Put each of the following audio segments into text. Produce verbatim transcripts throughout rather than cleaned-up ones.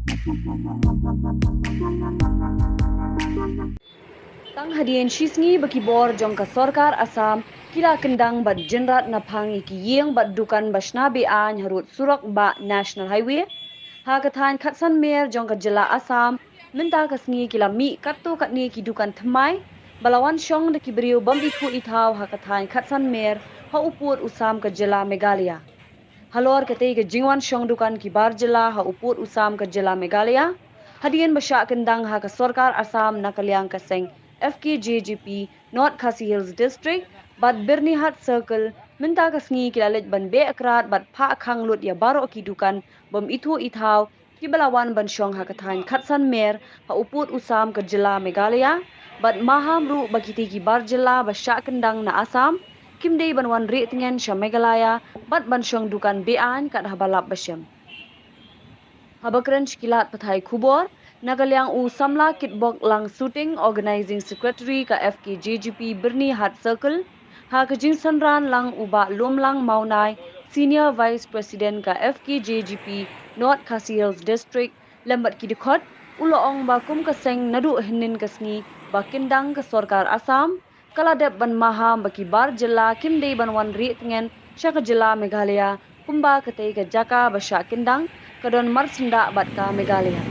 Tang hadien shisngi ba ki bor jong ka sorkar Assam ki la kyndang bad jynrat na phang ïa ki ïing bad dukan ba shna be-aiñ harud surok bah National Highway ha ka thaiñ Khatsan Mer jong ka jylla Assam, mynta ka sngi ki la mih katto katne ki dukan thymmai ba la wan shong da ki briew bym ithuh ithaw ha ka thaiñ Khatsan Mer ha u pud u sam ka jylla Meghalaya. Halor katei ka jingwan shong dukan ki bar jylla ha u pud u sam ka jylla Meghalaya, hadien ba shah kyndang ha ka sorkar Assam na ka liang ka seng F K J G P North Khasi Hills District bad Byrnihat Circle, mynta ka sngi ki la leit ban beh krat bad phah khang lut ïa baroh ki dukan bym ithuh ithaw ki ba la wan ban shong ha ka thaiñ Khatsan Mer ha u pud u sam ka jylla Meghalaya, bad maham ruh ba kitei ki bar jylla ba shah kyndang na Assam kim dei ban wan rieh tngen sha Meghalaya bad ban shong dukan be-aiñ kat haba lap ba shem. Haba kren sha ki lad pathai khubor, na ka liang u samla Kitbok Langsuting, Organizing Secretary ka F K J G P Byrnihat Circle, ha ka jingsynran lang u Bah Lumlang Mawnai, Senior Vice President ka F K J G P North Khasi Hills District, lem bad ki dkhot, u la ong ba kum ka seng naduh hynnin ka sngi ba kyndang ka sorkar Assam ka la dep ban maham ba ki bar jylla kim dei ban wan rieh tngen sha ka jylla Meghalaya, kumba katei ka jaka ba shah kyndang ka don marsyndah bad ka Meghalaya.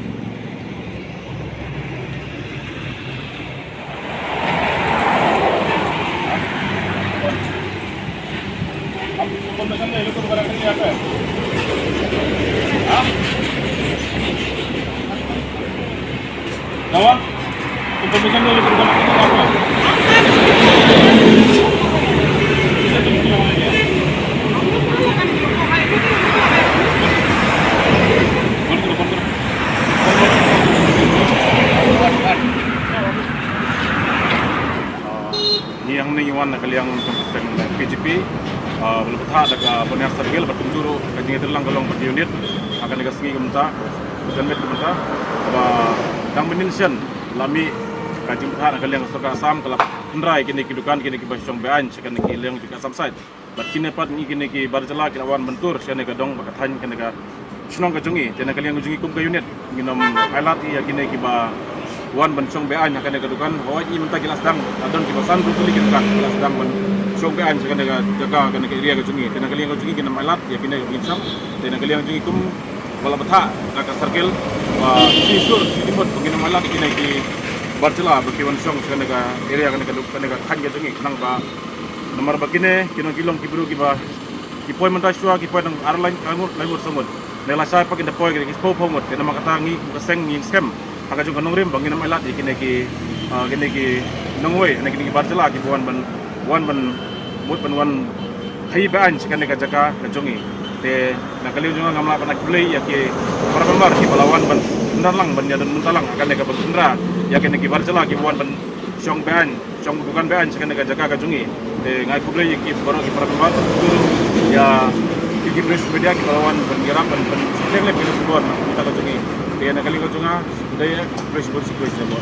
Dawa? Information dulu ke rumah sakit apa? Ngi hangne ngi wan na ka liang jong ka seng K J P, ah, ba la bthah da ka Byrnihat Circle, bad kumjuh ruh ka jingïatreilang ka long bad ka unit ha kane ka sngi kumta, ka janmiet kumta, ba dang mynnin shen la mih ka jingbthah na ka liang ka sorkar Assam, ka la kynra ïa kine ki dukan, kine ki ba shong be-aiñ sha kane ka liang jong ka Assam side. Bad kine pat ngi kine ki bar jylla ki la wan ban tur sha kane ka dong bad ka thaiñ, kane ka shnong ka jong ngi. Te na ka liang ka jong ngi kum ka unit ngin ym ailad ïa kine ki ba wan ban shong be-aiñ ha kane ka dukan. Hooid, mynta ki la sdang, la don ki ba san tylli ki dukan ki la sdang ban shong be-aiñ sha kane ka jaka, kane ka area ka jong ngi. Te na ka liang ka jong ngi ngin ym ailad ïa kine ki ba shong. Te na ka liang ka jong ngi kum ba la bthah da ka circle, ba shisur shimut ba ngin ym ailad ïa kine ki bar jylla ba ki wan shong sha kane ka area, kane ka duk-, kane ka thaiñ ka jong ngi. Khnang ba namar ba kine ki long, ki long ki briew ki ba ki poi mynta shuwa ki poi tang ar lai, lai ngut, lai ngut, saw ngut. Ne lashai pat kin da poi ki da ki spah phew ngut. Te namar kata ngi kum ka seng ngi skhem ha ka jong ka nongrim ba ngin ym ailad ïa kine ki, ah, kine ki nongwei, ne kine ki bar jylla ki ba wan ban, wan ban mut ban wan khaïi be-aiñ sha kane ka jaka ka jong ngi. Te na ka liang jong nga ngam lah ban ai khublei ïa ki para member ki ba la wan ban kynran lang, ban ïadon bynta lang ha kane ka ban kynra ïa kine ki bar jylla ki ba wan ban shong be-aiñ, shong dukan be-aiñ sha kane ka jaka ka jong ngi. Te nga ai khublei ïa ki baroh ki para member, ïa ki, ki press media ki ba la wan ban ïarap ban, ban sdang lem ïa ka khubor na ka bynta ka jong ngi. Te na ka liang ka jong nga, khublei, khublei shibun, khublei shibun.